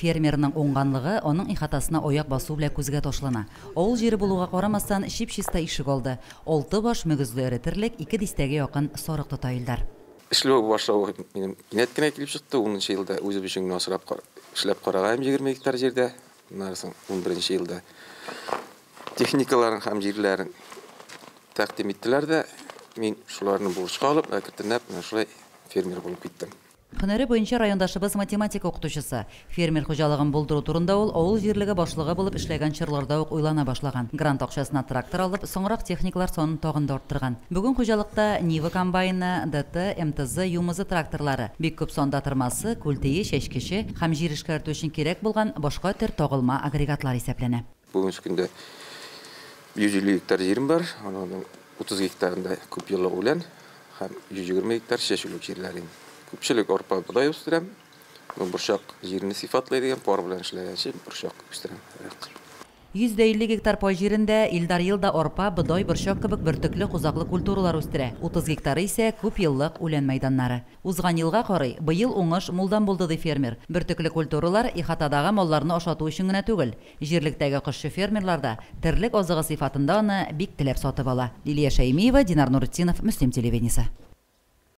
Фермерның уңганлыгы аның ихатасына аяк басу белән күзгә ташлана. Авыл җире булуга карамастан, чип-чиста ишегалды. Алты баш мөгезле эре терлек, ике дистәгә якын сарык тота Илдар. Эшләү башлау минем кинәт кенә килеп чыкты. 10 елда үзем өчен генә асрап эшләп караган 20 гектар җирдә. Аннан соң 11 елда техникаларын һәм җирләрен тәкъдим иттеләр дә, мин шуларны бурычка алып, әкренләп менә шулай фермер булып киттем. Һөнәре буенча райондашыбыз математика укытучысы. Фермер хуҗалыгын булдыру турында ул авыл җирлеге башлыгы булып эшләгән чорларда ук уйлана башлаган. Грант акчасына трактор алып, соңрак техникалар санын тагын да арттырган. Бүген хуҗалыкта Нива комбайны, ДТ, МТЗ, ЮМЗ тракторлары, бик күп санда тырмасы, күлтие, чәчкече һәм җир эшкәртү өчен кирәк булган башка төр тагылма агрегатлар исәпләнә. Бүгенге көндә 150 гектар җирем бар, аның 30 гектарында күп еллык үлән һәм 120 гектар чәчүлек җирләрем. Күпчелек арпа, бодай үстерәм. Борчак җирне сыйфатлый дигән пар белән эшләгәнче борчак үстерәм. 150 гектар пай җирендә Илдар елда арпа, бодай, борчак кебек бөртекле, кузаклы культуралар үстерә. 30 гектары исә күп еллык үлән мәйданнары. Узган елга карый, быел уңыш мулдан булды, ди фермер. Бөртекле культуралар ихатадагы малларны ашату өчен генә түгел. Җирлектәге кошчы фермерлар да терлек азыгы сыйфатында аны бик теләп сатып ала. Лилия Шәймиева, Динар Нуретдинов, Мөслим телевидениесе.